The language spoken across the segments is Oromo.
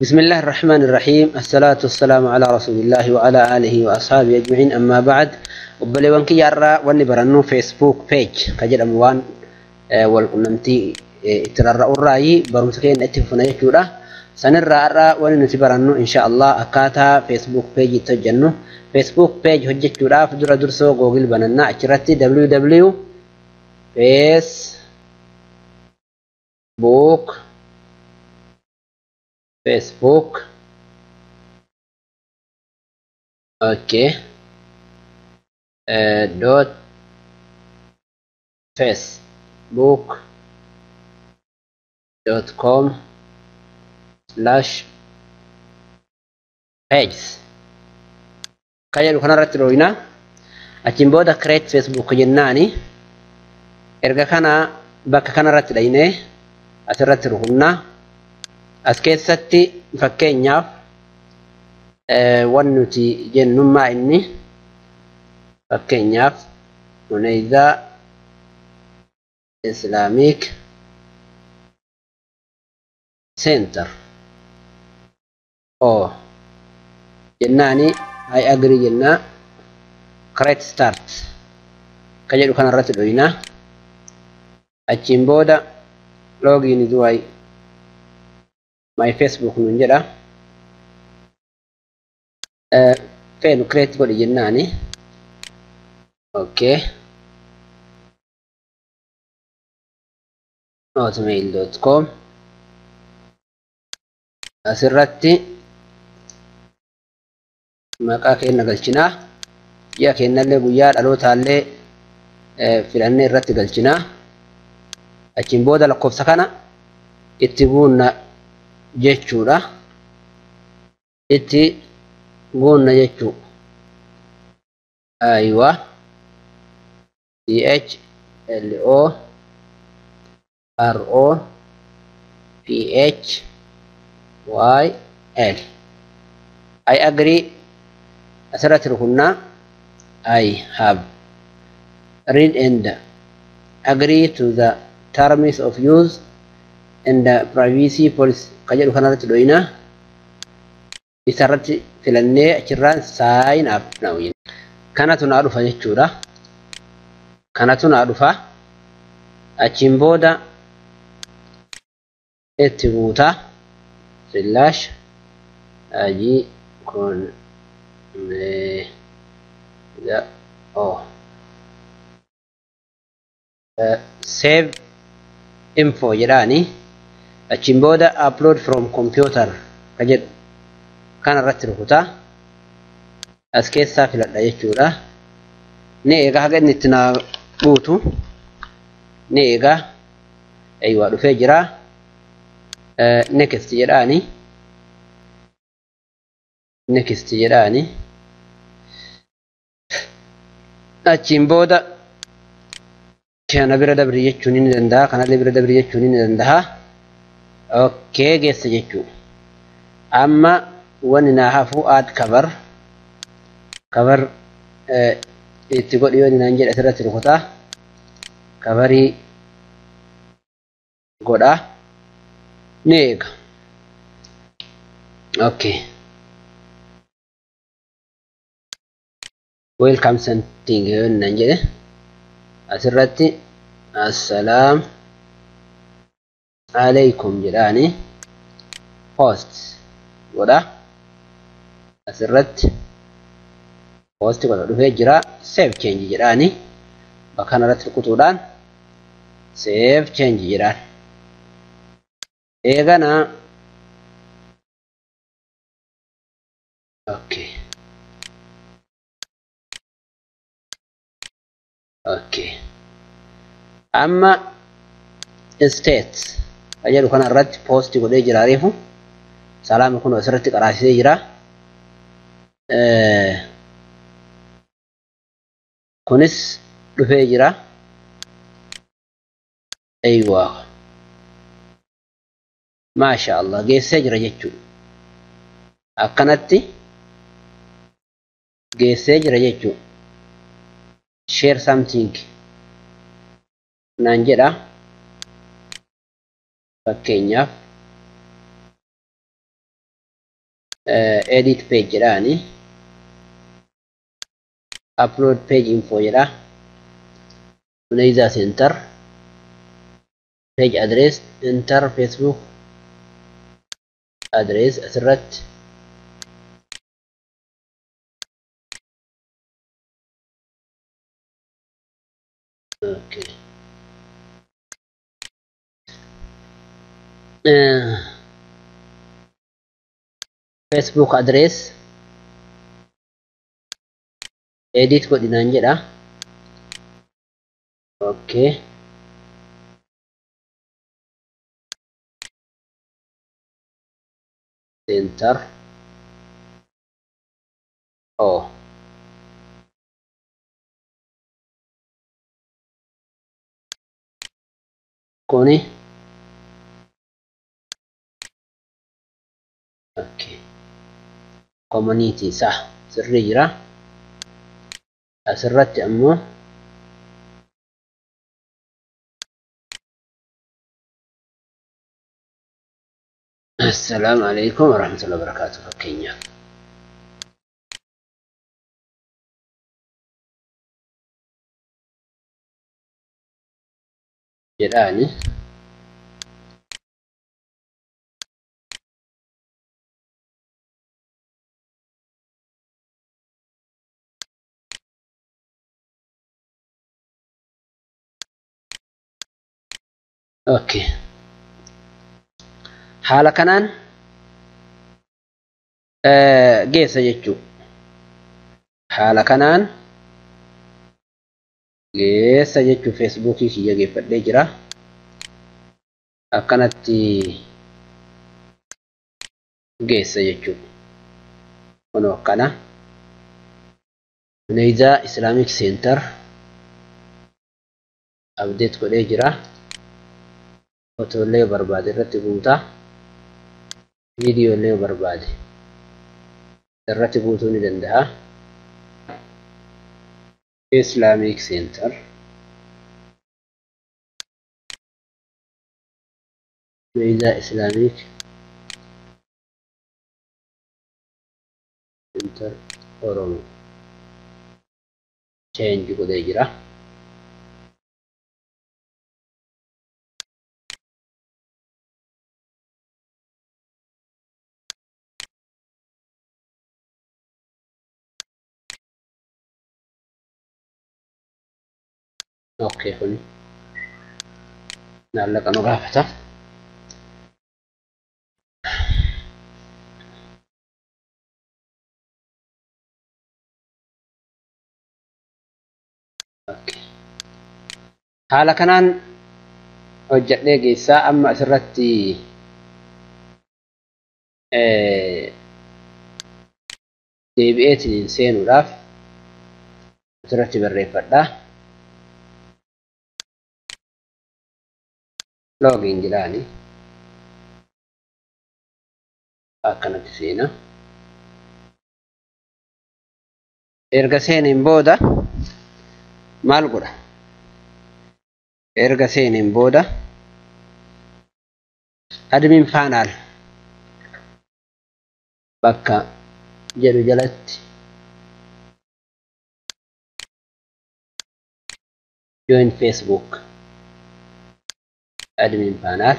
بسم الله الرحمن الرحيم، الصلاة والسلام على رسول الله وعلى آله وأصحابه أجمعين، أما بعد. Obboleewwan kiyyaarraa wanni barannu Facebook page ka jedhamu waan wal qunnamtii itti rarra'urraayi barumsa keenya itti fufna jechuudha. Sanirraa har'a wanni nuti barannu insha Allah akkaataa Facebook page itti hojjennu. Facebook page hojjechuudhaaf dura dursoo Google banannaa, achirratti www Facebook okay dot facebook.com/pages ka jedhu kanarratti dhooyna. Achiin booda create Facebook jennaani. Erga kana bakka kanarratti dhaynee asirratti rukunnaa. As keessatti fakkeenyaaf wanni nuti jennummaa inni fakkeenyaaf Unayzaa Islamic Center o jennaani, I agree jennaa, create start ka jedhu kanarratti dhoynaa. Achiin booda login duwai my Facebook nun jedha. Feenu create godhi jennaani. Okay, hotmail.com. Asirratti maqaa keenya galchinaa, ji'a keenyallee, guyyaa dhalootaallee filannee irratti galchinaa. Achiin booda lakkoofsa kana itti guunna jechuudha. Itti guunna jechuu. Aywa, C H L O R O P H Y L. I agree asirratti rukunnaa. I have read and agree to the terms of use and the privacy policy ka jedhu kanarratti dhoyina. Isarratti filannee achirraan sign up now. Kanatu naa dhufa jechuudha. Kanatu naa dhufa. Achiin booda itti guutaa slash ajii kun o save info jedhaani. Achiin booda upload from computer ka jedhu kana irratti rukutaa. As keessaa filadha jechuudha. Ni eega haga inni itti naa guutu ni eega. Eeywaa, dhufee jira. Next jedhaani, next jedhaani. Achiin booda kana bira dabri jechuun ni danda'a, kanallee bira dabri jechuun ni danda'a. Okay, geessa jechuu. Amma wanni naa hafu add cover. Cover itti godhi yoo naan jedhe asirratti rukutaa, coverii godha, ni eega. Okay, welcome something yoo naan jedhe asirratti assalaam alaikum jedhaani, post godha. Asirratti post godha, dhufee jira. Save change jedhaani, bakka kanarratti rukutuudhaan save change jedhaan. Eegana okay, amma status ka jedhu kanarratti post godhee jira. Reefu salaama kun asirratti qaraasisee jira. Kunis dhufee jira. Eeywaa, maasha Allah, geessee jira jechuudha. Akkanatti geessee jira jechuudha. Share something naan jedha. Fakkeenyaaf Edit page jedhaani. Upload page info jedha. Unaiza Center. Page address, enter Facebook address asirratti. Okay. Facebook address edit godhinaan jedha. Okay. Center. Oh. Kuni. Okay. Community sah sirrii jira. Asirratti ammoo Assalaamu alaikum warahmatullahi wabarakatuh fakkeenyaaf. Jedhaani. Okay. Haala kanaan geessa jechuudha. Haala kanaan geessa jechuun Feesbuukii kiyya geeffadhee jira. Akkanatti geessa jechuudha. Kunoo akkana. Unaiza Islamic Center update godhee jira. Footoolee barbaade irratti guutaa. Viidiyoolee barbaade irratti guutuu ni danda'a. Islamic Center Unaiza Islamic Center Oromo change godhee jira. Okay, kuni maallaqa nu gaafata. Okay. Haala kanaan hojjedhee geessaa amma asirratti deebi'eetiin seenuudhaaf asirratti barreeffadha. Login jedhaani akkanatti seena. Erga seeneen booda maal godha? Erga seeneen booda admin panel bakka jedhu jalatti join Facebook admin panel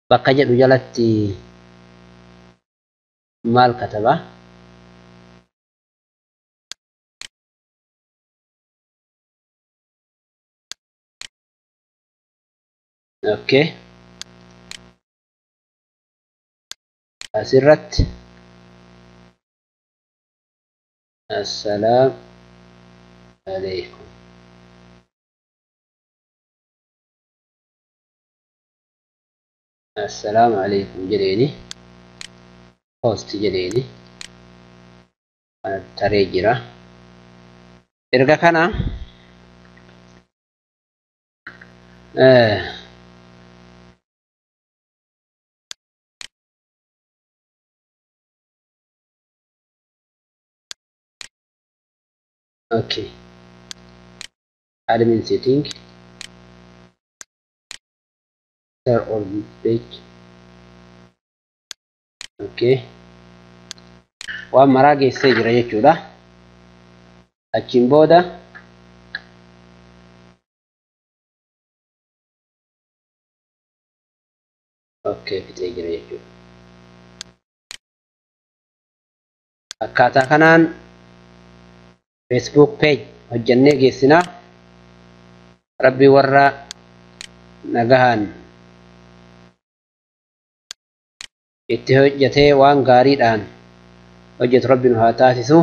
bakka jedhu jalatti maal kataba? Okay. Asirratti Assalamu alaikum. Assalamu alaikum jedheeni post jedheeni taree jira. Erga kana okay, admin setting Register on this page. Okay. Waan maraa geessee jira jechuudha. Achiin booda okay, fixee jira jechuudha. Akkaataa kanaan Facebook page hojjannee geessinaa. Rabbi warra nagahaan itti hojjetee waan gaariidhaan hojjetu Rabbi nu haa taasisu.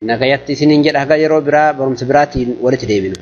Nagayatti isiniin jedha, haga yeroo biraa barumsa biraatiin walitti deebinu.